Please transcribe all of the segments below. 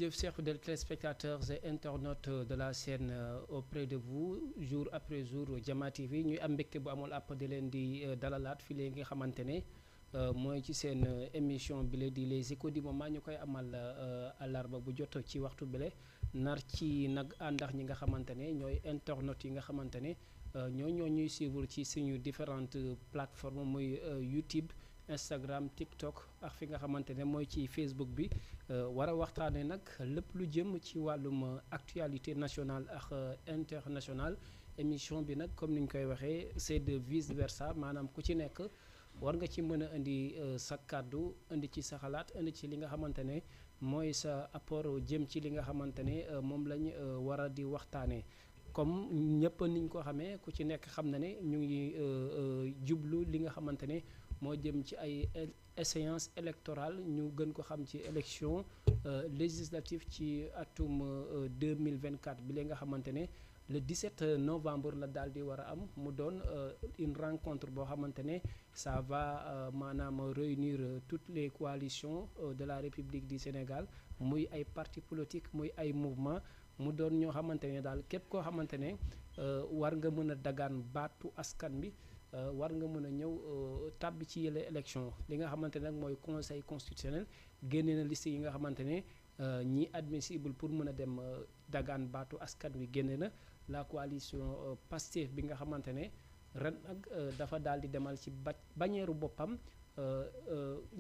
jërëjëf chers fidèles téléspectateurs et internautes de la chaîne auprès de vous jour après jour Jama TV ñuy am mbégte bu amul àpp di leen di dalalaat fi léegi nga xamante ne mooy ci seen émission bile di les échos du moment ñu koy amal àllarba bu jot ci waxtu bile nar ci nag àndax ñi nga xamante ne ñooy internautes yi nga xamante ne ñoo ñuy suivre ci suñu différentes plateformes muy YouTube Instagram TikTok ak fi nga xamante ne mooy ci Facebook bi war a waxtaanee nag lépp lu jëm ci wàllum actualité nationale ak internationale émission bi nag comme ni ñu koy waxee c'est de vice versa maanaam ku ci nekk war nga ci mën a indi sa kàddu indi ci sa xalaat indi ci li nga xamante ne mooy sa apport jëm ci li nga xamante ne moom lañ war a di waxtaanee. comme ñëpp niñ ko xamee ku ci nekk xam na ne ñu ngi jublu li nga xamante ne moo jëm ci ay échéance électorale ñu gën ko xam ci élection législative ci atum 2024 bi la nga xamante ne le 17 novembre la daal di war a am mu doon une rencontre boo xamante ne ça va maanaam réunir toutes les coalitions de la République du Sénégal muy ay partis politiques muy ay mouvement mu doon ñoo xamante ne daal képp koo xamante ne war nga mën a dagaan baatu askan bi war nga mën a ñëw tàbbi ci yële élection li nga xamante ne nag mooy conseil constitutionnel génne na liste yi nga xamante ne ñi admissible pour mën a dem dagaan baatu askan wi génne na la coalition Pastef bi nga xamante ne ren nag dafa daal di demal ci bañeeru boppam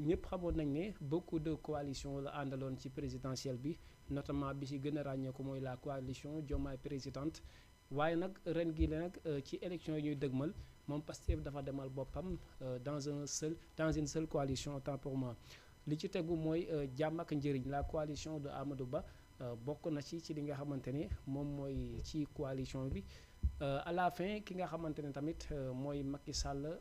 ñëpp xamoon nañ ne beaucoup de coalition la àndaloon ci présidentielle bi notamment bi ci gën a ràññeeku mooy la coalition Diomaye présidente waaye nag ren gi la nag ci élection yi ñuy dëgmal moom Pastef dafa demal boppam dans une seule coalition autant pour moi li ci tegu mooy jàmm ak njëriñ la coalition de Amadou Ba bokk na ci li nga xamante ne moom mooy ci coalition bi à la fin ki nga xamante ne tamit mooy Macky Sall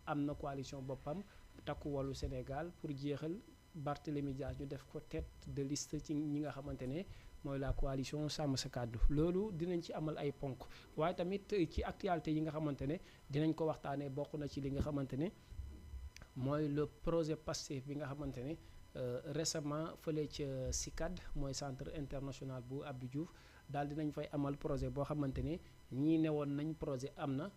am na coalition boppam takku wàllu Sénégal pour jeexal Barthélémy Dias ñu def ko tête de liste ci ñi nga xamante ne mooy la coalition Sàmm Sa Kàddu loolu dinañ ci amal ay ponk waaye tamit ci actualité yi nga xamante ne dinañ ko waxtaanee bokk na ci li nga xamante ne mooy le projet Pastef bi nga xamante ne récemment fële ca CICAD mooy centre international bu Abdou Diouf daal dinañ fay amal projet boo xamante ne ñii newoon nañ projet am na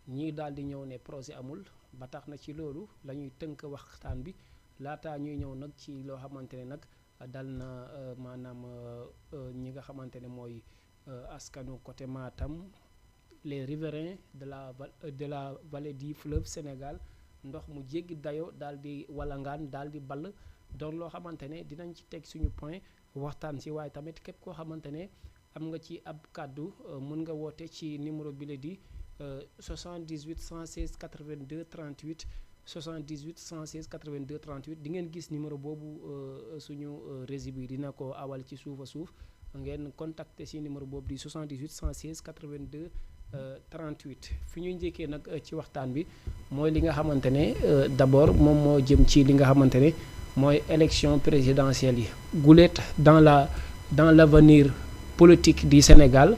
ñii daal di ñëw ne projet amul ba tax na ci loolu la ñuy tënk waxtaan bi laataa ñuy ñëw nag ci loo xamante ne nag dal na maanaam ñi nga xamante ne mooy askanu côté Matam les riverains de la vallée du fleuve Sénégal ndox mu jéggi dayo daal di walangaan daal di ball doon loo xamante ne dinañ ci teg suñu point waxtaan si waaye tamit képp koo xamante ne am nga ci ab kàddu mën nga woote ci numéro bi la di 78 116 82 38 78 116 82 38 di ngeen gis numéro boobu suñu régie bi dina ko awal ci suuf a suuf ngeen contacter si numéro boobu di 78 116 82 38 fi ñuy njëkkee nag ci waxtaan bi mooy li nga xamante ne d'abord moom moo jëm ci li nga xamante ne mooy élection présidentielle yi guléet dans l'avenir politique du Sénégal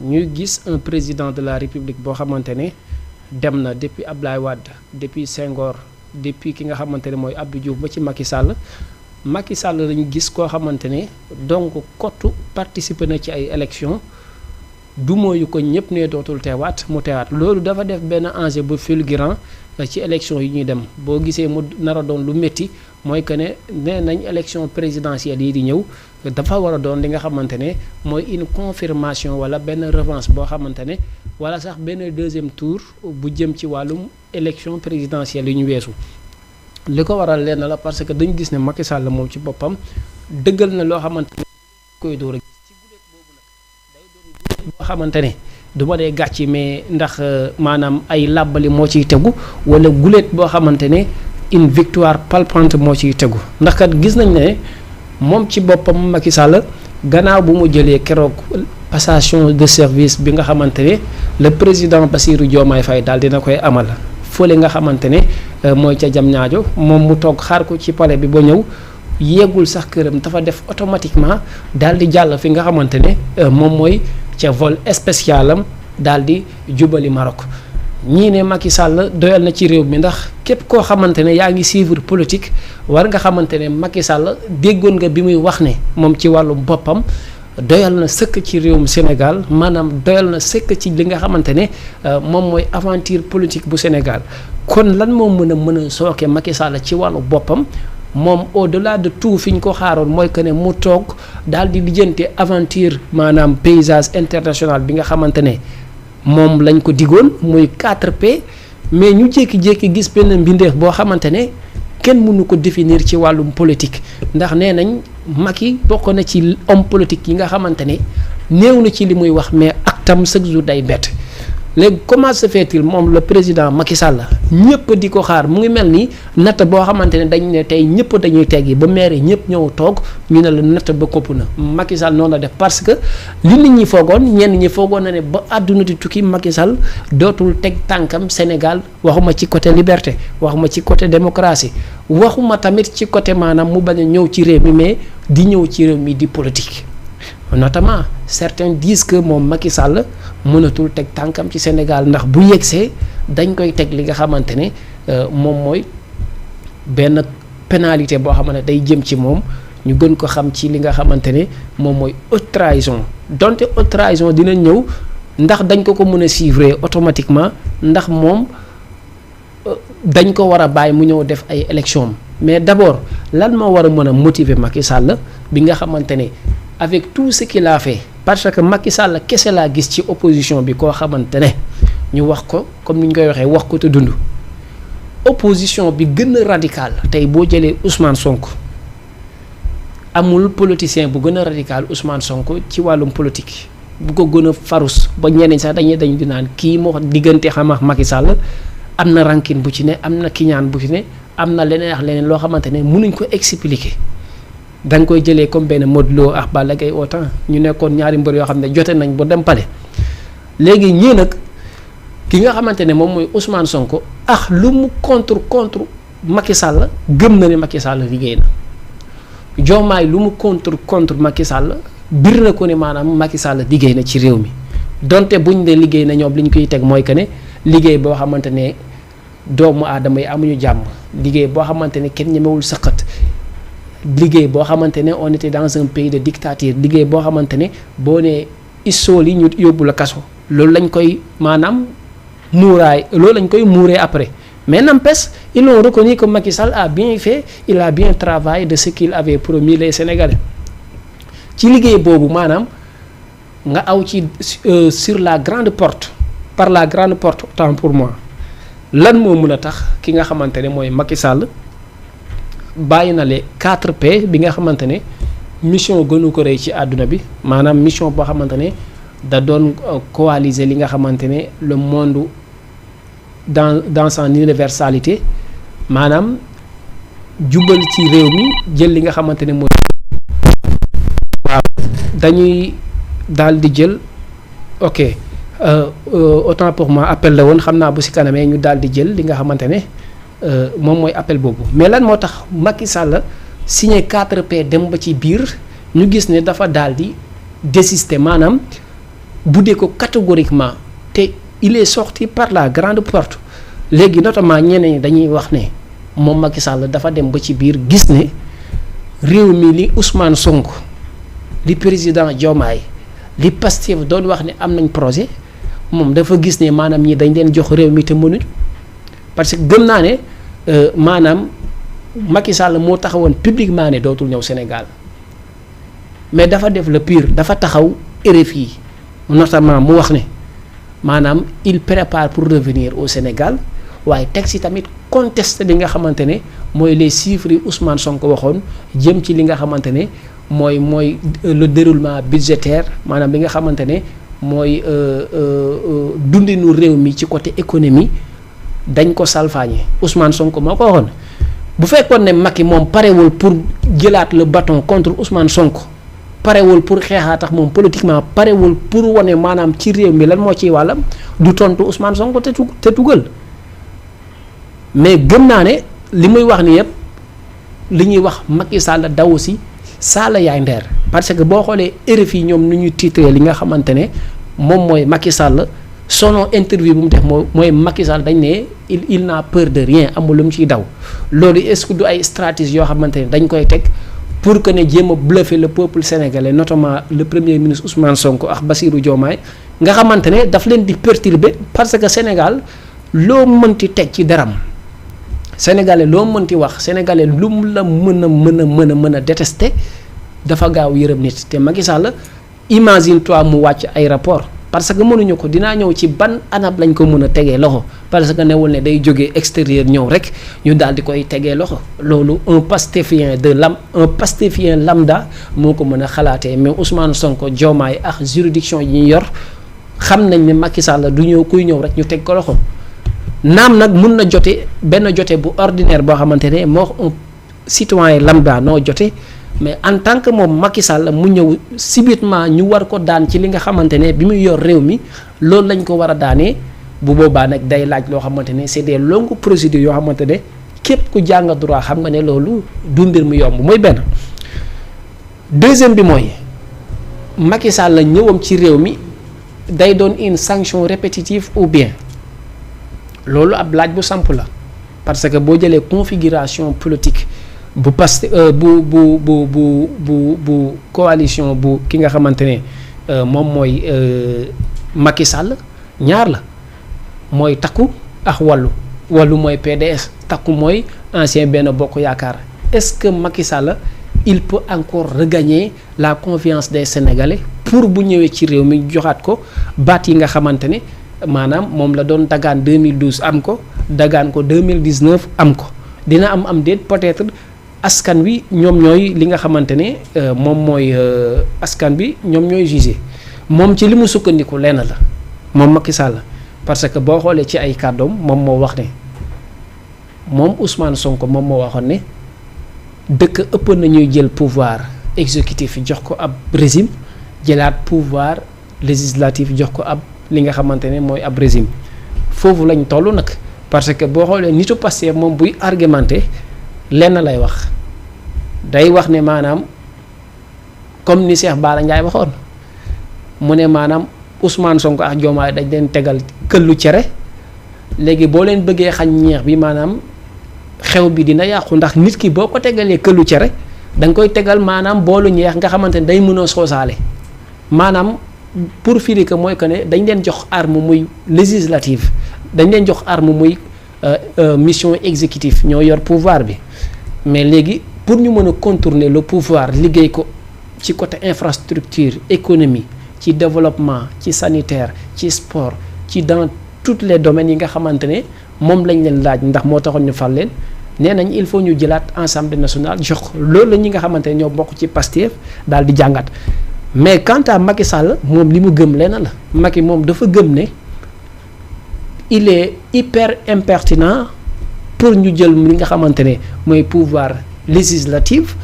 ñuy gis un président de la République boo xamante ne dem na depuis Abdoulaye Wade depuis Senghor depuis ki nga xamante ne mooy Abdou Diouf ba ci Macky Sall lañu gis koo xamante ne donc kottu participer na ci ay élections du mooyu ko ñëpp ne dootul teewaat mu teewaat loolu dafa def benn enjeu bu fulgurant ci élection yi ñuy dem boo gisee mu nar a doon lu métti mooy que ne nee nañ élection présidentielle yi di ñëw dafa war a doon li nga xamante ne mooy une confirmation wala benn revanche boo xamante ne wala sax benn deuxième tour bu jëm ci wàllum élection présidentielle yi ñu weesu li ko waral lenn la parce que dañu gis ne Macky Sall moom ci boppam dëggal na loo xamante ne koy door a gis ci guléet boobu nag day doon guléet boo xamante ne du ma dee gàcci mais ndax maanaam ay làbbali moo ciy tegu wala guléet boo xamante ne une victoire palpante moo ciy tegu ndax kat gis nañ ne moom ci boppam Macky Sall gannaaw bu mu jëlee keroog passation de service bi nga xamante ne le président Bassirou Diomaye Faye daal dina koy amal fële nga xamante ne mooy ca Diamniadio moom mu toog xaar ko ci palais bi ba ñëw yeggul sax këram dafa def automatiquement daal di jàll fi nga xamante ne moom mooy ca vol spécial am daal di jubali Maroc ñii ne Macky Sall doyal na ci réew mi ndax képp koo xamante ne yaa ngi suivre politique war nga xamante ne Macky Sall déggoon nga bi muy wax ne moom ci wàllu boppam doyal na sëkk ci réewum Sénégal maanaam doyal na sëkk ci li nga xamante ne moom mooy aventure politique bu Sénégal kon lan moo mën a sooke Macky Sall ci wàllu boppam moom au-delà de tout fi ñu ko xaaroon mooy que ne mu toog daal di lijjante aventure maanaam paysage international bi nga xamante ne moom lañ ko digoon muy 4P mais ñu jékki-jékki gis benn mbindeef boo xamante ne kenn mënu ko définir ci wàllum politique ndax nee nañ Macky bokk na ci homme politique yi nga xamante ne néew na ci li muy wax mais actam chaque jour day bett léegi comment se fait-il moom le président Macky Sall ñëpp di ko xaar mu ngi mel ni natt boo xamante ne dañ ne tey ñëpp dañuy teggi ba maire ñëpp ñëw toog ñu ne la natt ba kopp na Macky Sall noonu la def parce que li nit ñi foogoon ñenn ñi foogoon na ne ba àdduna di tukki Macky Sall dootul teg tànkam Sénégal waxuma ci côté liberté waxuma ci côté démocratie waxuma tamit ci côté maanaam mu bañ a ñëw ci réew mi mais di ñëw ci réew mi di politique notamment certains disent que moom Macky Sall mënatul teg tànkam ci Sénégal ndax bu yegsee dañ koy teg li nga xamante ne moom mooy benn pénalité boo xamante ne day jëm ci moom ñu gën ko xam ci li nga xamante ne moom mooy haute trahison donte haute trahison dina ñëw ndax dañ ko mën a suivre automatiquement ndax moom dañ ko war a bàyyi mu ñëw def ay élection mais d'abord lan moo war a mën a motiver Macky Sall bi nga xamante ne avec tout ce qu'il a fait parce que Macky Sall kese laa gis ci opposition bi koo xamante ne ñu wax ko comme ni ñu koy waxee wax ko te dund opposition bi gën a radical tey boo jëlee Ousmane Sonko amul politicien bu gën a radical Ousmane Sonko ci wàllum politique bu ko gën a farus ba ñeneen sax dañu di naan kii moo diggante xam ak Macky Sall am na rancune bu ci ne am na kiñaan bu ci ne am na leneen ak leneen loo xamante ne mënuñ ko expliquer. da nga koy jëlee comme benn Modou Lo ak Balla Gaye au temps ñu nekkoon ñaari mbër yoo xam ne jote nañ ba dem pale léegi ñii nag ki nga xamante ne moom mooy Ousmane Sonko lu mu contre Macky Sall gëm na ne Macky Sall liggéey na Diomaye lu mu contre Macky Sall bir na ko ne maanaam Macky Sall liggéey na ci réew mi donte buñ ne liggéey na ñoom li ñu koy teg mooy que ne liggéey boo xamante ne doomu aadama yi amuñu jàmm liggéey boo xamante ne kenn ñemewul sëqat liggéey boo xamante ne on était dans un pays de dictature liggéey boo xamante ne boo nee issool yi ñu yóbbu la kaso loolu lañ koy maanaam loolu lañ koy muuree après mais n'empêche ils ont reconnu que Macky Sall a bien fait il a bien travaillé de ce qu'il avait promis les Sénégalais ci liggéey boobu maanaam nga aw ci sur la grande porte par la grande porte autant pour moi lan moo mën a tax ki nga xamante ne mooy Macky Sall bàyyi na le 4P bi nga xamante ne mission gënu ko rëy ci àdduna bi maanaam mission boo xamante ne da doon coaliser li nga xamante ne le monde dans son universalité maanaam jubal ci réew mi jël li nga xamante ne mooy waaw dañuy daal di jël ok autant pour moi appel la woon xam naa bu si kanamee ñu daal di jël li nga xamante ne moom mooy appel boobu mais lan moo tax Macky Sall signé 4P dem ba ci biir ñu gis ne dafa daal di désister maanaam buddee ko catégoriquement te il est sorti par la grande porte léegi notamment ñeneen ñi dañuy wax ne moom Macky Sall dafa dem ba ci biir gis ne réew mi li Ousmane Sonko li président Diomaye li Pastef doon wax ne am nañ projet moom dafa gis ne maanaam ñi dañ leen jox réew mi te mënuñ parce que gëm naa ne maanaam Macky Sall moo taxawoon publiquement ne dootul ñëw Sénégal mais dafa def le pire dafa taxaw RFI notamment mu wax ne maanaam il prépare pour revenir au Sénégal waaye teg si tamit contesté li nga xamante ne mooy les chiffres yi Ousmane Sonko waxoon jëm ci li nga xamante ne mooy le déroulement budgétaire maanaam li nga xamante ne mooy dundinu réew mi ci côté économie dañ ko salfaañe Ousmane Sonko moo ko waxoon bu fekkoon ne Macky moom parewul pour jëlaat le bâton contre Ousmane Sonko parewul pour xeexaa tax moom politiquement parewul pour wane maanaam ci réew mi lan moo ciy wàllam du tontu Ousmane Sonko te tugal mais gëm naa ne li muy wax ni yëpp li ñuy wax Macky Sall daw si saala yaay ndeer parce que boo xoolee RFI ñoom nu ñuy titré li nga xamante ne moom mooy Macky Sall selon interview bu mu def mooy Macky Sall dañ ne il n'a peur de rien amul lu mu ciy daw loolu est-ce que du ay stratégie yoo xamante ne dañ koy teg pour que ne jéem a bluffer le peuple sénégalais notamment le premier ministre Ousmane Sonko ak Bassirou Diomaye nga xamante ne daf leen di perturber parce que Sénégal loo mënti teg ci daram sénégalais loo mënti wax sénégalais lu mu la mën a détester dafa gaaw yërëm nit te Macky Sall imagine toi mu wàcc aéroport parce que mënuñu ko dinaa ñëw ci ban anam lañ ko mën a tegee loxo parce que newul ne day jógee extérieur ñëw rek ñu daal di koy tegee loxo loolu un pastéfien lambda moo ko mën a xalaatee mais Ousmane Sonko Diomaye ak juridiction yi ñu yor xam nañ ne Macky Sall du ñëw kuy ñëw rek ñu teg ko loxo naam nag mun na jote benn jote bu ordinaire boo xamante ne moo un citoyen lambda noo jote mais en tant que moom Macky Sall mu ñëw subitement ñu war ko daan ci li nga xamante ne bi muy yor réew mi loolu lañ ko war a daanee bu boobaa nag day laaj loo xamante ne c'est des longues procédures yoo xamante ne képp ku jàng droit xam nga ne loolu du mbir mu yomb mooy benn. deuxième bi mooy Macky Sall la ñëwam ci réew mi day doon une sanction répétitive ou bien loolu ab laaj bu samp la parce que boo jëlee configuration politique. bu Pastef bu coalition bu ki nga xamante ne moom mooy Macky Sall ñaar la mooy takku ak wàllu mooy PDS takku mooy ancien benn bokk yaakaar est-ce que Macky Sall il peut encore regagner la confiance des Sénégalais pour bu ñëwee ci réew mi joxaat ko baat yi nga xamante ne maanaam moom la doon dagaan 2012 am ko dagaan ko 2019 am ko dina am déet peut-être. askan wi ñoom ñooy li nga xamante ne moom mooy askan bi ñoom ñooy jugé moom ci li mu sukkandiku lenn la moom Macky Sall parce que boo xoolee ci ay kàddoom moom moo wax ne moom Ousmane Sonko moom moo waxoon ne dëkk ëpp nañuy jël pouvoir exécutif jox ko ab régime jëlaat pouvoir législatif jox ko ab li nga xamante ne mooy ab régime foofu lañ toll nag parce que boo xoolee nitu Pastef moom buy argumenté lenn lay wax day wax ne maanaam comme ni Cheikh Bara Ndiaye waxoon mu ne maanaam Ousmane Sonko ak Diomaye dañ leen tegal këllu cere léegi boo leen bëggee xañ ñeex bi maanaam xew bi dina yàqu ndax nit ki boo ko tegalee këllu cere da nga koy tegal maanaam boolu ñeex nga xamante ne day mën a soosaale maanaam pour firi que mooy que ne dañ leen jox arme muy législative dañ leen jox arme muy mission exécutive ñoo yor pouvoir bi mais léegi pour ñu mën a contourner le pouvoir liggéey ko ci côté infrastructure économie ci développement ci sanitaire ci sport ci dans tous les domaines yi nga xamante ne moom lañ leen laaj ndax moo taxoon ñu fal leen nee nañ il faut ñu jëlaat Assemblée nationale jox ko loolu la ñi nga xamante ne ñoo bokk ci Pastef daal di jàngat mais quant à Macky Sall moom li mu gëm lenn la Macky moom dafa gëm ne il est hyper impertinent pour ñu jël li nga xamante ne mooy pouvoir législatif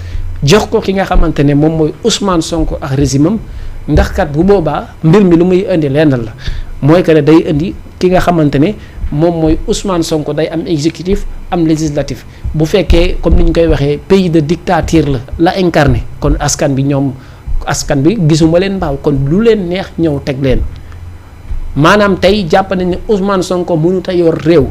jox ko ki nga xamante ne moom mooy Ousmane Sonko ak régime am ndax kat bu boobaa mbir mi lu muy indi lenn la mooy que ne day indi ki nga xamante ne moom mooy Ousmane Sonko day am exécutif am législatif bu fekkee comme ni ñu koy waxee pays de dictature la incarné kon askan bi gisuma leen mbaaw kon lu leen neex ñëw teg leen maanaam tey jàpp nañ ne Ousmane Sonko mënut a yor réew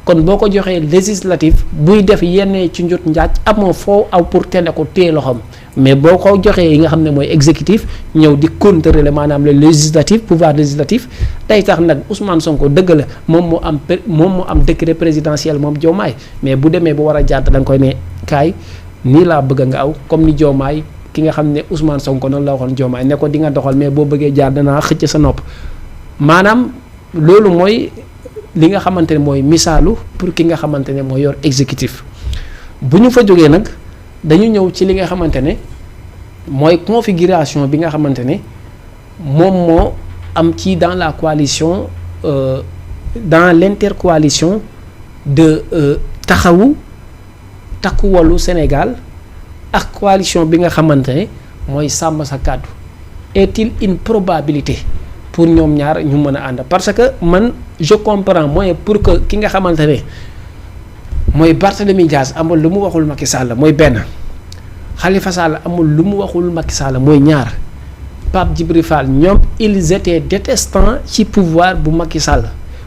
kon boo ko joxee législatif buy def yenn ci njot njaaj amoo foo aw pour tene ko téye loxoom mais boo ko joxee yi nga xam ne mooy exécutif ñëw di contrôler maanaam le législatif pouvoir législatif tey tax nag Ousmane Sonko dëgg la moom moo am décret présidentiel moom Diomaye mais bu demee bu war a jàdd da nga koy ne kaay nii laa bëgg nga aw comme ni Diomaye ki nga xam ne Ousmane Sonko noonu la waxoon Diomaye ne ko di nga doxal mais boo bëggee jaar danaa xëcc sa nopp maanaam loolu mooy li nga xamante ne mooy misaalu pour ki nga xamante ne mooy yor exécutif bu ñu fa jógee nag dañu ñëw ci li nga xamante ne mooy configuration bi nga xamante ne moom moo am ci dans la coalition dans l'intercoalition de taxawu takku wàllu Sénégal ak coalition bi nga xamante ne mooy sàmm sa kàddu est-il une probabilité pour ñoom ñaar ñu mën a ànd parce que man je comprends mooy pour que ki nga xamante ne mooy Barthélémy Dias amul lu mu waxul Macky Sall mooy benn Khalifa Sall amul lu mu waxul Macky Sall mooy ñaar Pape Djibril Fall ñoom ils étaient détestants ci pouvoir bu Macky Sall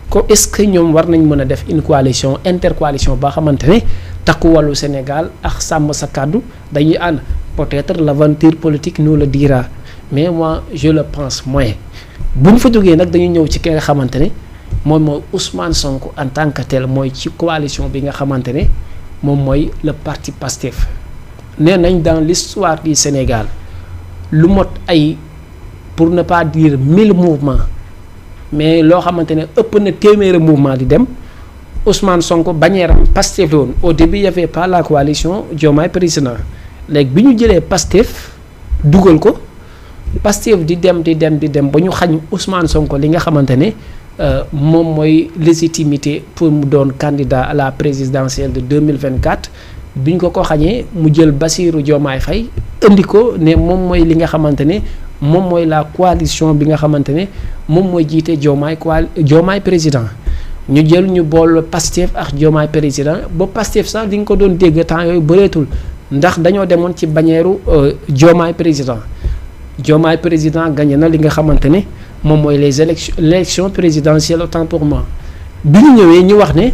ko est-ce que ñoom war nañ mën a def une coalition intercoalition boo xamante ne takku wàllu Sénégal ak sàmm sa kàddu dañuy ànd peut-être l'aventure politique nous le dira mais moi je le pense moins bu ñu fa jógee nag dañuy ñëw ci ki nga xamante ne moom mooy Ousmane Sonko en tant que tel mooy ci coalition bi nga xamante ne moom mooy le parti Pastef nee nañ dans l'histoire du Sénégal lu mot ay pour ne pas dire 1000 mouvements mais loo xamante ne ëpp na téeméeri mouvement di dem Ousmane Sonko bañeeram Pastef la woon au début y avait pas la coalition Diomaye président léegi bi ñu jëlee Pastef dugal ko Pastef di dem ba ñu xañ Ousmane Sonko li nga xamante ne moom mooy légitimité pour mu doon candidat à la présidentielle de 2024 bi ñu ko xañee mu jël Bassirou Diomaye Faye indi ko ne moom mooy li nga xamante ne moom mooy la coalition bi nga xamante ne moom mooy jiite Diomaye président ñu jël ñu bool Pastef ak Diomaye président ba Pastef sax li nga ko doon dégg temps yooyu bëreetul ndax dañoo demoon ci bannière Diomaye président gagné na li nga xamante ne moom mooy l'élection présidentielle autant pour moi bi ñu ñëwee ñu wax ne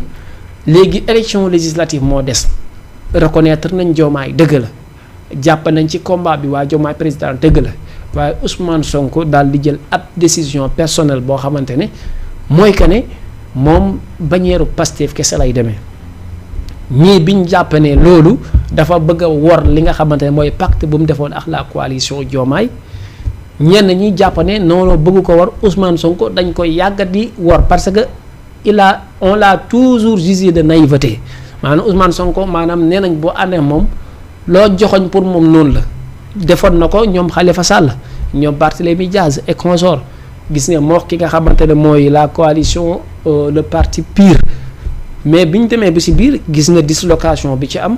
léegi élection législative moo des reconnaître nañ Diomaye dëgg la jàpp nañ ci combat bi waa Diomaye président dëgg la waaye Ousmane Sonko daal di jël ab décision personnelle boo xamante ne mooy que ne moom bannière Pastef kese lay demee ñii biñ jàpp ne loolu dafa bëgg a wor li nga xamante ne mooy pacte bu mu defoon ak la coalition Diomaye ñenn ñi jàpp ne noonu bëgg ko war Ousmane Sonko dañ koy yàgg di wor parce que on l'a toujours jugé de naïveté maanaam Ousmane Sonko maanaam nee nañ boo àndee moom loo joxoñ pour moom noonu la defoon na ko ñoom Khalifa Sall ñoom Barthélémy Diaz et consort gis nga moo ki nga xamante ne mooy la coalition le parti PUR mais bi ñu demee ba si biir gis nga dislocation bi ci am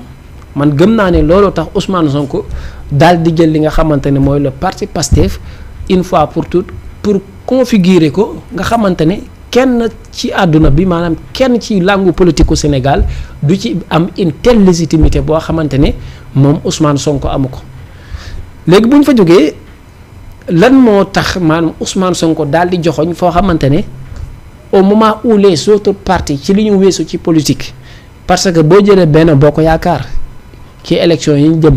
man gëm naa ne loolu tax Ousmane Sonko daal di jël li nga xamante ne mooy le parti Pastef une fois pour toutes pour configurer ko nga xamante ne kenn ci àdduna bi maanaam kenn ci langue politique au Sénégal du ci am une telle légitimité boo xamante ne moom Ousmane Sonko amu ko léegi bu ñu fa jógee lan moo tax maanaam Ousmane Sonko daal di joxoñ foo xamante ne au moment où les autres partis ci li ñu weesu ci politique parce que boo jëlee benn boo ko yaakaar ci élection yi ñu jëm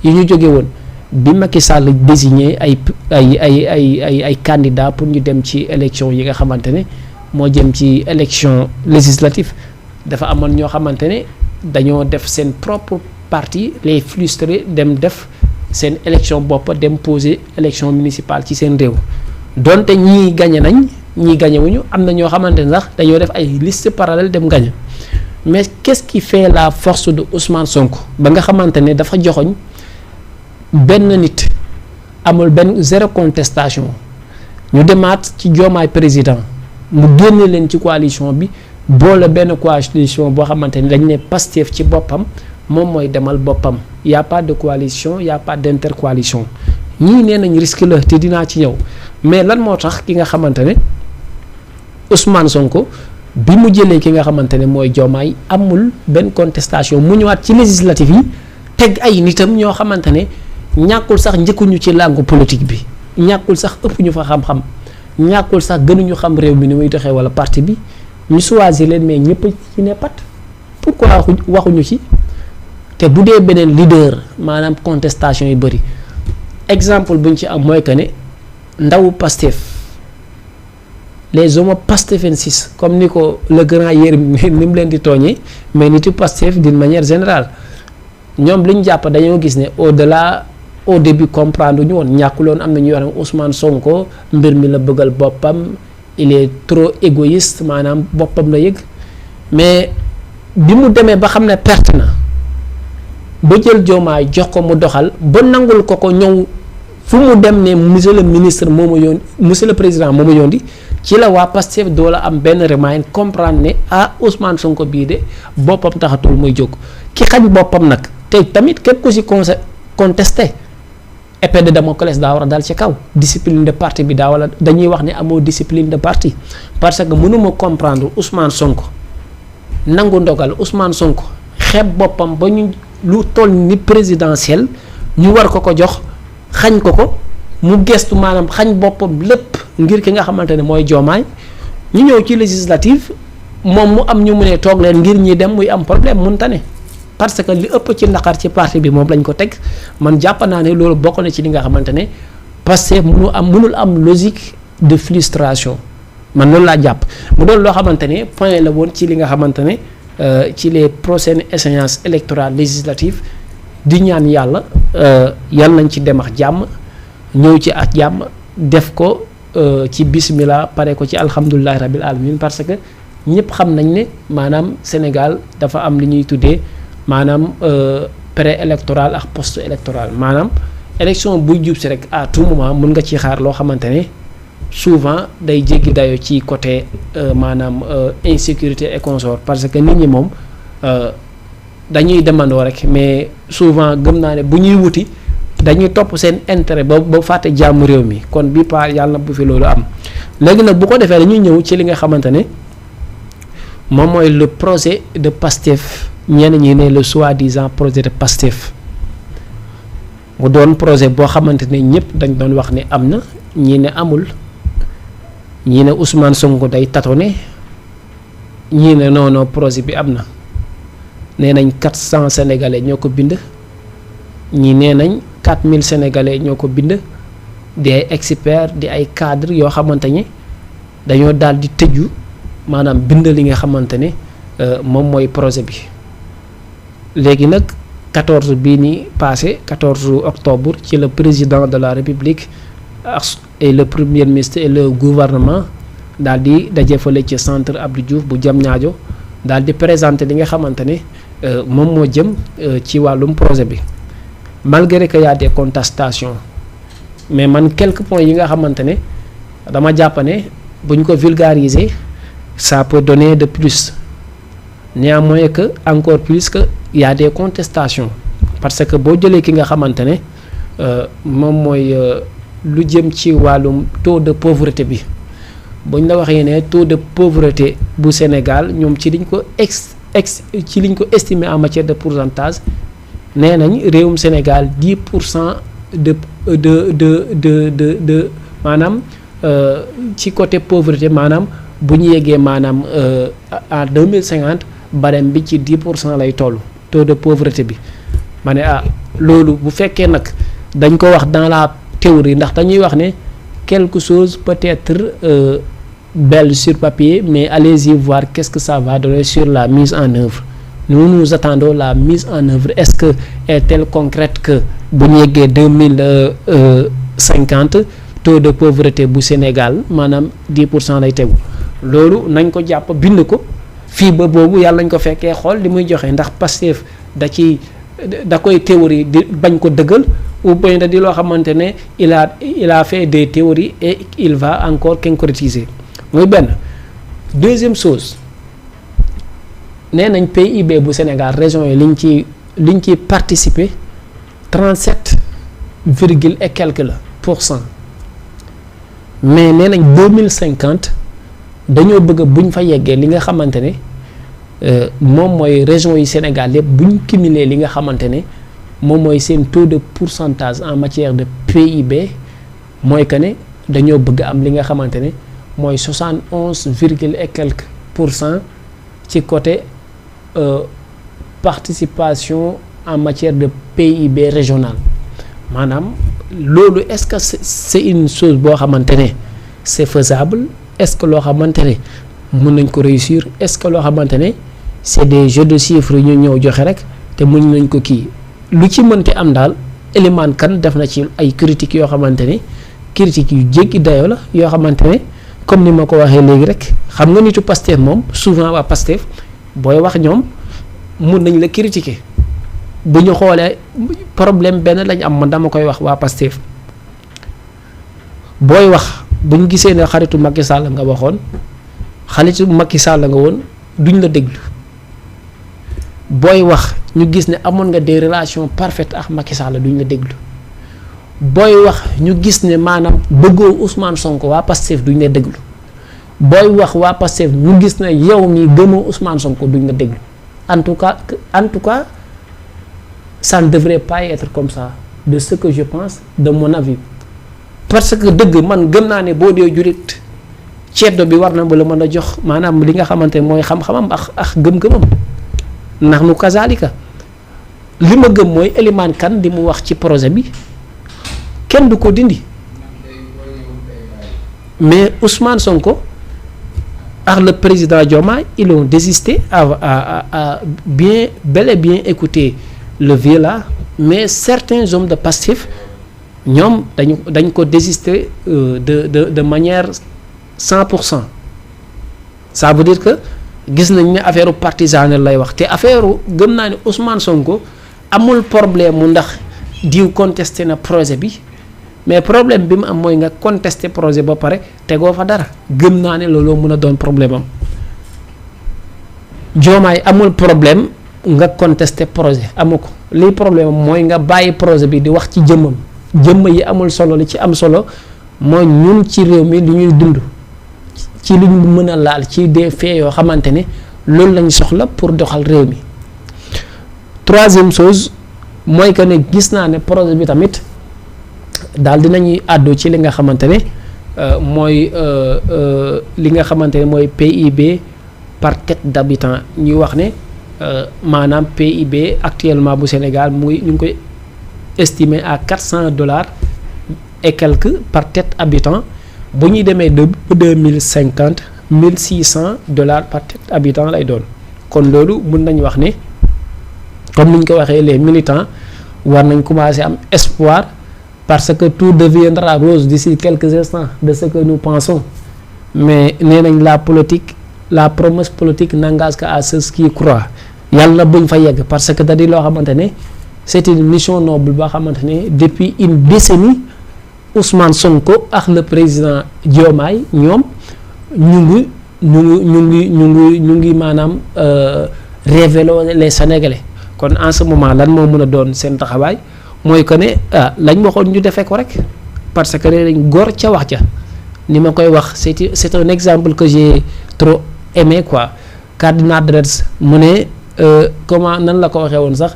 yi ñu jóge woon bi Macky Sall désigné ay candidats pour ñu dem ci élection yi nga xamante ne moo jëm ci élection législative dafa amoon ñoo xamante ne dañoo def seen propre parti les frustrés dem def seen élection bopp dem poser élection municipale ci seen réew donte ñii gañe nañ ñii gañe wuñu am na ñoo xamante ne sax dañoo def ay liste parallèle dem gañe mais qu'est-ce qui fait la force de Ousmane Sonko ba nga xamante ne dafa joxoñ benn nit amul benn zéro contestation ñu demaat ci Diomaye président mu génne leen ci coalition bi boole benn coalition boo xamante ne dañ ne Pastef ci boppam moom mooy demal boppam y a pas de coalition y a pas d'intercoalition ñii nee nañ risque la te dinaa ci ñëw mais lan moo tax ki nga xamante ne Ousmane Sonko bi mu jëlee ki nga xamante ne mooy Diomaye amul benn contestation mu ñëwaat ci législative yi teg ay nitam ñoo xamante ne ñàkkul sax njëkkuñu ci langue politique bi ñàkkul sax ëpp ñu fa xam-xam ñàkkul sax gënuñu xam réew mi ni muy doxee wala parti bi ñu choisir leen mais ñëpp ci ne pat pourquoi waxuñu ci te bu dee beneen leader maanaam contestation yu bëri exemple buñ ci am mooy que ne ndawu Pastef les hommes pastefensis comme ni ko le grand Yérim ni mu leen di tooñee mais nitu Pastef d'une manière générale ñoom li ñu jàpp dañoo gis ne au début comprendre ñu woon ñàkkuloon am na ñuy wax ne Ousmane Sonko mbir mi la bëggal boppam il est trop égoïste maanaam boppam la yëg mais bi mu demee ba xam ne perte na ba jël Diomaye jox ko mu doxal ba nangul ko ñëw fu mu dem ne monsieur le ministre moo ma yónni monsieur le président moo ma yónni ci la waa Pastef doo la am benn remind comprendre ne Ousmane Sonko bii de boppam taxatul muy jóg ki xañ boppam nag te tamit képp ku si contesté épée de Damoclès daa war a dal ci kaw discipline de parti bi daa wala dañuy wax ne amoo discipline de parti parce que mënuma comprendre Ousmane Sonko nangu ndogal Ousmane Sonko xeeb boppam ba ñu lu toll ni présidentiel ñu war ko jox xañ ko mu gestu maanaam xañ boppam lépp ngir ki nga xamante ne mooy Diomaye ñu ñëw ci législative moom mu am ñu mu ne toog leen ngir ñi dem muy am problème mënta ne parce que li ëpp ci naqar ci parti bi moom lañ ko teg man jàpp naa ne loolu bokk na ci li nga xamante ne parce que mënul am logique de frustration man loolu laa jàpp mu doon loo xamante ne point la woon ci li nga xamante ne ci les prochaines échéances électorales législatives di ñaan yàlla yal nañ ci dem ak jàmm ñëw ci ak jàmm def ko ci bismillah pare ko ci alhamdulillahi rabbil alamin parce que ñëpp xam nañ ne maanaam Sénégal dafa am li ñuy tuddee maanaam pré-électoral ak post-électoral maanaam élection buy jub si rek à tout moment mën nga ci xaar loo xamante ne souvent day jéggi dayo ci côté maanaam insécurité et consort parce que nit ñi moom dañuy demandoo rek mais souvent gëm naa ne bu ñuy wuti dañuy topp seen intérêt ba fàtte jàmm réew mi kon bi pa yàlla na bu fi loolu am léegi nag bu ko defee dañuy ñëw ci li nga xamante ne moom mooy le projet de Pastef ñenn ñi ne le soi-disant projet de Pastef mu doon projet boo xamante ne ñëpp dañ doon wax ne am na ñii ne amul ñii ne Ousmane Sonko day tâtonner ñii ne non projet bi am na nee nañ 400 sénégalais ñoo ko bind ñii nee nañ 4000 sénégalais ñoo ko bind di ay experts di ay cadres yoo xamante ne dañoo daal di tëju maanaam bind li nga xamante ne moom mooy projet bi léegi nag 14 bii ni passé 14 octobre ci le président de la république et le premier ministre et le gouvernement daal di daje fële ci centre Abdou Diouf bu Diamniadio daal di présenter li nga xamante ne moom moo jëm ci wàllum projet bi malgré que y a des contestations mais man quelques points yi nga xamante ne dama jàpp ne bu ñu ko vulgariser ça peut donner de plus néanmoins que encore plus que y a des contestations parce que boo jëlee ki nga xamante ne moom mooy lu jëm ci wàllum taux de pauvreté bi buñ la waxee ne taux de pauvreté bu Sénégal ñoom ci liñ ko ci liñ ko estimer en matière de pourcentage nee nañ réewum Sénégal 10% de maanaam ci côté pauvreté maanaam bu ñu yeggee maanaam en 2050 barème bi ci 10% lay toll taux de pauvreté bi ma ne loolu bu fekkee nag dañ ko wax dans la théorie ndax dañuy wax ne quelque chose peut-être belle sur papier mais allez-y voir qu'est-ce que ça va donner sur la mise en œuvre nous attendons la mise en œuvre est-ce que est-elle concrète que bu ñu yeggee 2050 taux de pauvreté bu Sénégal maanaam 10% lay tegu loolu nañ ko jàpp bind ko fii ba boobu yàlla nañ ko fekkee xool li muy joxe ndax Pastef da koy théorie di bañ ko dëggal ou bien da di loo xamante ne il a fait des théories et il va encore concrétiser muy benn deuxième chose nee nañ PIB bu Sénégal région yi liñ ci participer 37 virgule et quelque la %. Mais nee nañ 2050 dañoo bëgg buñ fa yeggee li nga xamante ne moom mooy région yi Sénégal yëpp buñ cumuler li nga xamante ne moom mooy seen taux de pourcentage en matière de PIB mooy que ne dañoo bëgg am li nga xamante ne mooy 71 virgule et quelque % ci côté participation en matière de PIB régional maanaam loolu est-ce que c'est une chose boo xamante ne c'est faisable est-ce que loo xamante ne mën nañ ko réussir est-ce que loo xamante ne c'est des jeux de chiffres ñu ñëw joxe rek te mën nañ ko kii lu ci mënti am daal Elimane Kane def na ci ay critiques yoo xamante ne critiques yu jéggi dayoo la yoo xamante ne comme ni ma ko waxee léegi rek xam nga nitu Pastef moom souvent waa Pastef booy wax ñoom mun nañ la critiquer bu ñu xoolee problème benn lañ am man dama koy wax waa Pastef booy wax bu ñu gisee ne xaritu Macky Sall nga waxoon xaritu Macky Sall nga woon duñ la déglu booy wax ñu gis ne amoon nga des relations parfaites ak Macky Sall duñ la déglu booy wax ñu gis ne maanaam bëggoo Ousmane Sonko waa Pastef duñ la déglu booy wax waa Pastef ñu gis ne yow mi gëmoo Ousmane Sonko duñ la déglu en tout cas ça ne devrait pas être comme ça de ce que je pense de mon avis parce que dëgg man gëm naa ne boo dee jurit ceddo bi war na ba la mën a jox maanaam li nga xamante ne mooy xam-xamam ak gëm-gëmam ndax nu kazalika li ma gëm mooy Elimane Kane di mu wax ci projet bi kenn du ko dindi mais Ousmane Sonko ak le président Diomaye ils ont désisté à bien bel et bien écouter le vieux là mais certains hommes de Pastef ñoom dañ ko désister de manière 100%. Ça veut dire que gis nañ ne affaire partisane lay wax te affaire gëm naa ne Ousmane Sonko amul problème mu ndax diw contesté na projet bi mais problème bi mu am mooy nga contesté projet ba pare tegoo fa dara gëm naa ne looloo mën a doon problème am Diomaye amul problème nga contesté projet amu ko lii problème am mooy nga bàyyi projet bi di wax ci jëmm yi amul solo li ci am solo mooy ñun ci réew mi lu ñuy dund ci li ñu mën a laal ci des faits yoo xamante ne loolu lañ soxla pour doxal réew mi. Troisième chose mooy que ne gis naa ne projet bi tamit daal dinañuy àddu ci li nga xamante ne mooy li nga xamante ne mooy PIB par tête d'habitant ñuy wax ne maanaam PIB actuellement bu Sénégal ñu ngi koy estimé à $400 et quelques par tête habitant bu ñuy demee de 2050 $1,600 par tête habitant lay doon kon loolu mën nañu wax ne comme ni ñu ko waxee les militants war nañ commencer am espoir parce que tout deviendra rose d'ici quelques instants de ce que nous pensons mais nee nañ la promesse politique n'engage qu'à ceux qui croient yàlla na buñ fa yegg parce que da di loo xamante ne c'est une mission noble boo xamante ne depuis une décennie Ousmane Sonko ak le président Diomaye ñoom ñu ngi maanaam révéler les Sénégalais kon en ce moment lan moo mën a doon seen taxawaay mooy que ne lañ waxoon ñu defee ko rek parce que nee nañ góor ca wax ja ni ma koy wax c'est un exemple que j'ai trop aimé quoi Cardinal Dreds mu ne comment nan la ko waxee woon sax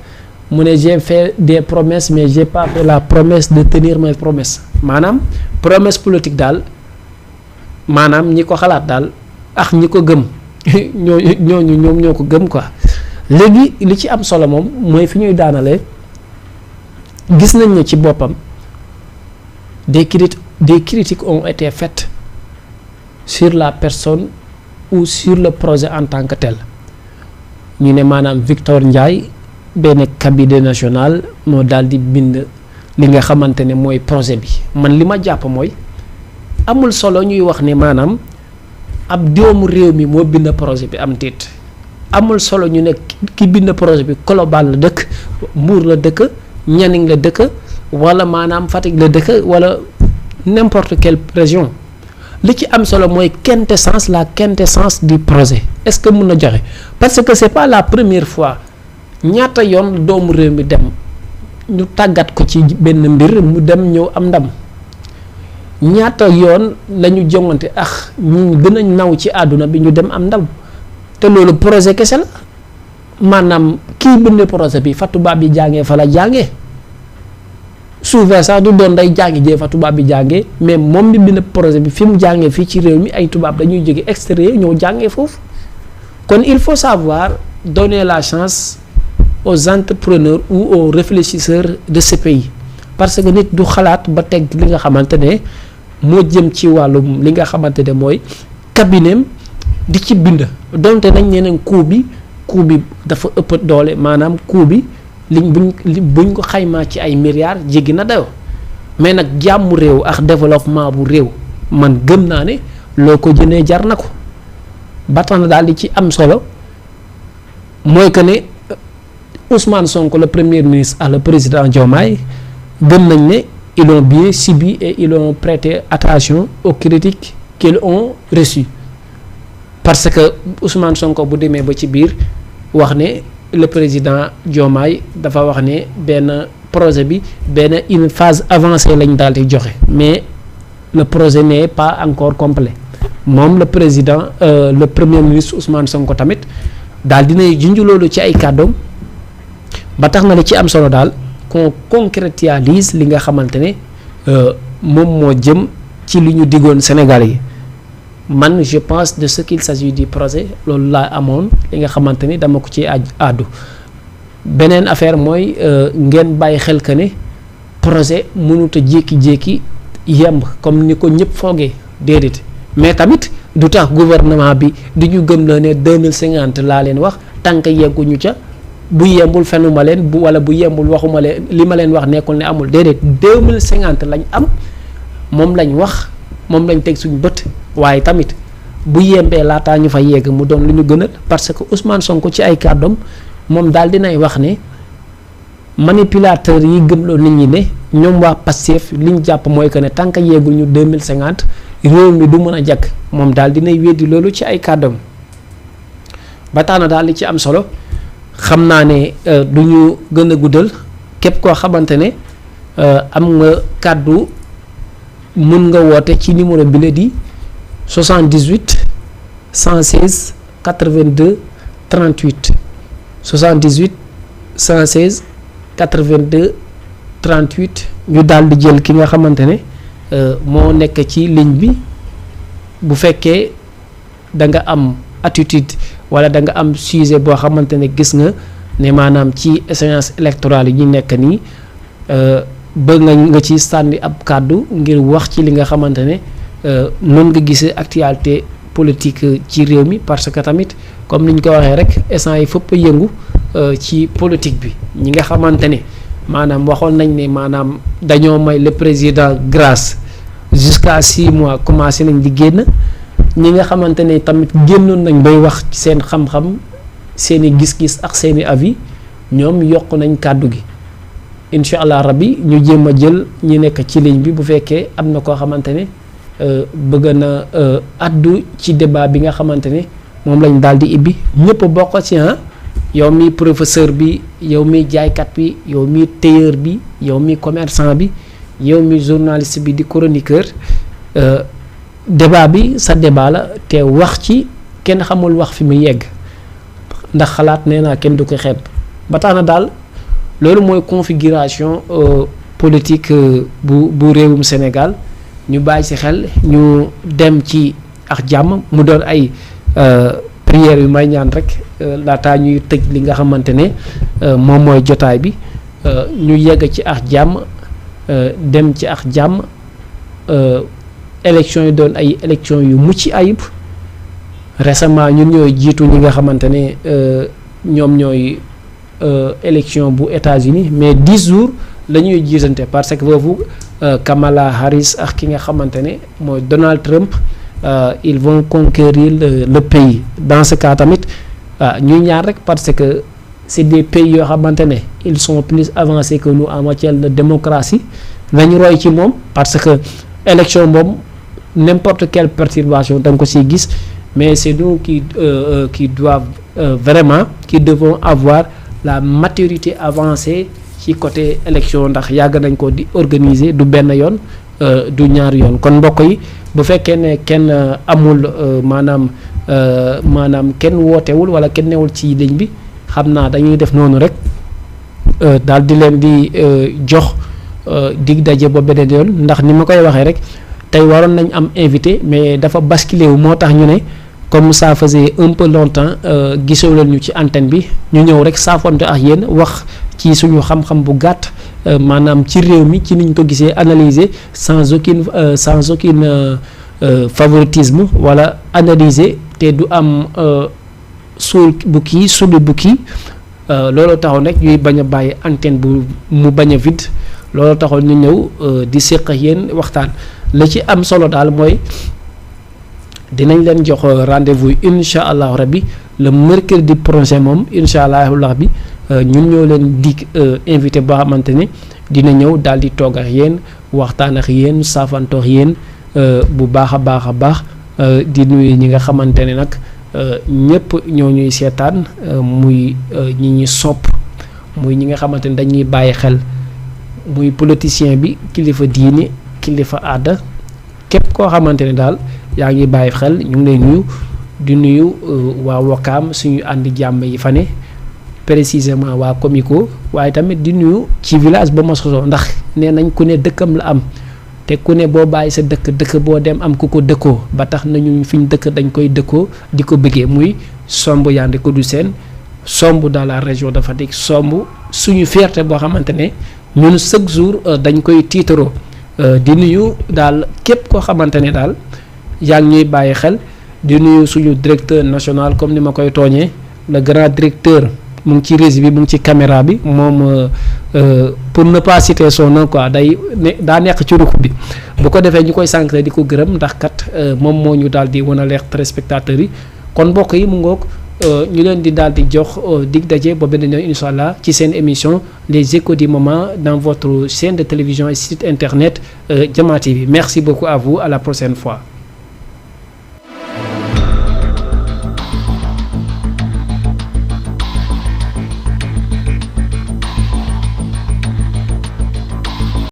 mu ne j'ai fait des promesses mais j'ai pas fait la promesse de tenir mes promesses maanaam promesse politique daal maanaam ñi ko xalaat daal ak ñi ko gëm ñoom ñoo ko gëm quoi léegi li ci am solo moom mooy fi ñuy daanalee gis nañ ne ci boppam des critiques ont été faites sur la personne ou sur le projet en tant que tel ñu ne maanaam Victor Ndiaye benn cabinet national moo daal di bind li nga xamante ne mooy projet bi man li ma jàpp mooy amul solo ñuy wax ne maanaam ab doomu réew mi moo bind projet bi am tiit amul solo ñu ne ki bind projet bi Colobane la dëkk Mbour la dëkk Nianing la dëkk wala maanaam Fatick la dëkk wala n'importe quelle région li ci am solo mooy la quintessence du projet est-ce que mun na joxe parce que c'est pas la première fois ñaata yoon doomu réew mi dem ñu tàggat ko ci benn mbir mu dem ñëw am ndam ñaata yoon la ñu jongante ak ñu gën a naw ci àdduna bi ñu dem am ndam te loolu projet kese la maanaam kii bind projet bi fa tubaab bi jàngee fa la jàngee souvent sax du doon day jàngi jee fa tubaab bi jàngee mais moom mi bind projet bi fi mu jàngee fii ci réew mi ay tubaab dañuy jóge extérieur ñëw jàngee foofu kon il faut savoir donner la chance aux entrepreneurs ou aux réfléchisseurs de ce pays parce que nit du xalaat ba teg li nga xamante ne moo jëm ci wàllum li nga xamante ne mooy cabinet di ci bind donte nañ ñeneen coût bi dafa ëpp doole maanaam coût bi buñ ko xaymaa ci ay milliards jéggi na dayoo mais nag jàmmu réew ak développement bu réew man gëm naa ne loo ko jënee jar na ko ba tax na daal di ci am solo mooy que ne Ousmane Sonko le premier ministre ak le président Diomaye gëm nañ ne ils ont bien subi et ils ont prêté attention aux critiques qu'ils ont reçues parce que Ousmane Sonko bu demee ba ci biir wax ne le président Diomaye dafa wax ne benn projet bi benn une phase avancée lañ daal di joxe mais le projet n'est pas encore complet moom le président le premier ministre Ousmane Sonko tamit daal dinay junj loolu ci ay kàddoom ba tax na li ci am solo daal qu'on concrétise li nga xamante ne moom moo jëm ci li ñu diggoon Sénégalais yi man je pense de ce qu'il s'agit du projet loolu laa amoon li nga xamante ni dama ko ci àddu beneen affaire mooy ngeen bàyyi xel que ne projet mënut a jékki-jékki yemb comme ni ko ñëpp foogee déedéet mais tamit du tax gouvernement bi di ñu gëm la ne 2050 laa leen wax tànk yegguñu ca bu yembul fenuma leen wala bu yembul waxuma leen li ma leen wax nekkul ne amul déedéet 2050 lañ am moom lañ wax moom lañ teg suñu bët waaye tamit bu yembee laataa ñu fa yegg mu doon lu ñu gënal parce que Ousmane Sonko ci ay kàddoom moom daal dinay wax ne manipulateur yi gëmloo nit ñi ne ñoom waa Pastef li ñu jàpp mooy que ne tant que yeggul ñu 2050 réew mi du mën a jàkk moom daal dinay weddi loolu ci ay kàddoom ba tax na daal li ci am solo xam naa ne du ñu gën a guddal képp koo xamante ne am nga kàddu mun nga woote ci numéro bi la di 78 116 82 38 78 116 82 38 ñu daal di jël ki nga xamante ne moo nekk ci ligne bi bu fekkee da nga am attitude wala da nga am sujet boo xamante ne gis nga ne maanaam ci échéance électorale yi ñu nekk nii bëgg nga ci sànni ab kàddu ngir wax ci li nga xamante ne noonu nga gisee actualité politique ci réew mi parce que tamit comme ni ñu ko waxee rek instant yi fëpp yëngu ci politique bi ñi nga xamante ne maanaam waxoon nañ ne maanaam dañoo may le président grâce jusqu'à 6 mois commencé nañ di génn ñi nga xamante ne tamit génnoon nañ bay wax ci seen xam-xam seeni gis-gis ak seeni avis ñoom yokk nañ kàddu gi incha allah rabbi ñu jéem a jël ñi nekk ci ligne bi bu fekkee am na koo xamante ne bëgg na addu ci débat bi nga xamante ne moom lañ daal di ibbi ñëpp bokk ci yow mi professeur bi yow mi jaaykat bi yow mi tailleur bi yow mi commerçant bi yow mi journaliste bi di chroniqueur débat bi sa débat la te wax ci kenn xamul wax fi mu yegg ndax xalaat nee naa kenn du ko xeeb ba tax na daal loolu mooy configuration politique bu réewum Sénégal ñu bàyyi ci xel ñu dem ci ak jàmm mu doon ay prière yu may ñaan rek laataa ñuy tëj li nga xamante ne moom mooy jotaay bi ñu yegg ci ak jàmm dem ci ak jàmm élection yi doon ay élection yu mucc ayib récemment ñun ñooy jiitu ñi nga xamante ne ñoom ñooy élection bu États-Unis mais 10 jours la ñuy jiitante parce que foofu Kamala Harris ak ki nga xamante ne mooy Donald Trump ils vont conquérir le pays dans ce cas tamit ñuy ñaar rek parce que c'est des pays yoo xamante ne ils sont plus avancés que nous en matière de démocratie nañu roy ci moom parce que élection moom n'importe quelle perturbation da nga ko siy gis mais c'est nous qui doivent vraiment qui devons avoir la maturité avancée ci côté élection ndax yàgg nañ ko di organiser du benn yoon du ñaar yoon kon mbokk yi bu fekkee ne kenn amul maanaam kenn wootewul wala kenn newul ci ligne bi xam naa dañuy def noonu rek daal di leen di jox dig daje ba beneen yoon ndax ni ma koy waxee rek tey waroon nañ am invité mais dafa basculé wu moo tax ñu ne comme ça faisait un peu longtemps gisoo leen ñu ci antenne bi ñu ñëw rek saafonte ak yéen wax ci suñu xam-xam bu gàtt maanaam ci réew mi ci niñ ko gisee analyser sans aucune favoritisme wala analyser te du am suul bu kii suli bu kii looloo taxoon rek ñuy bañ a bàyyi antenne bu mu bañ a vide looloo taxoon ñu ñëw di séq ak yéen waxtaan la ci am solo daal mooy dinañ leen jox rendez-vous incha allahu rabbi le mercredi prochain moom incha allahu rabbi ñun ñoo leen dig invité boo xamante ne dina ñëw daal di toog ak yéen waxtaan ak yéen saafantoo ak yéen bu baax a baax di nuyu ñi nga xamante ne nag ñëpp ñoo ñuy seetaan muy ñi ñi sopp muy ñi nga xamante ne dañuy bàyyi xel muy politicien bi kilifa diini kilifa aada képp koo xamante ne daal yaa ngi bàyyi xel ñu ngi lay nuyu di nuyu waa Wakaam suñu àndi jàmm yi fa ne précisément waa Comico waaye tamit di nuyu ci village ba ma sosoo ndax nee nañ ku ne dëkkam la am te ku ne boo bàyyi sa dëkk boo dem am ku ko dëkkoo ba tax nañu fi ñu dëkk dañ koy dëkkoo di ko bëggee muy Somb Yandé Codou Sène Somb dans la région de Fatick Somb suñu fierté boo xamante ne ñun chaque jour dañ koy tiitaroo di nuyu daal képp koo xamante ne daal yaa ngi ñuy bàyyi xel di nuyu suñu directeur national comme ni ma koy tooñee le grand directeur mu ngi ci régie bi mu ngi ci caméra bi moom pour ne pas citer son nom quoi daa nekk ci ruq bi bu ko defee ñu koy sànq di ko gërëm ndax kat moom moo ñu daal di wan a leer téléspectateurs yi kon mbokk yi mu ngoog ñu leen di daal di jox dig daje ba beneen yoon incha allah ci seen émission les échos du moment dans votre chaîne de télévision et site internet Jama TV merci beaucoup à vous à la prochaine fois.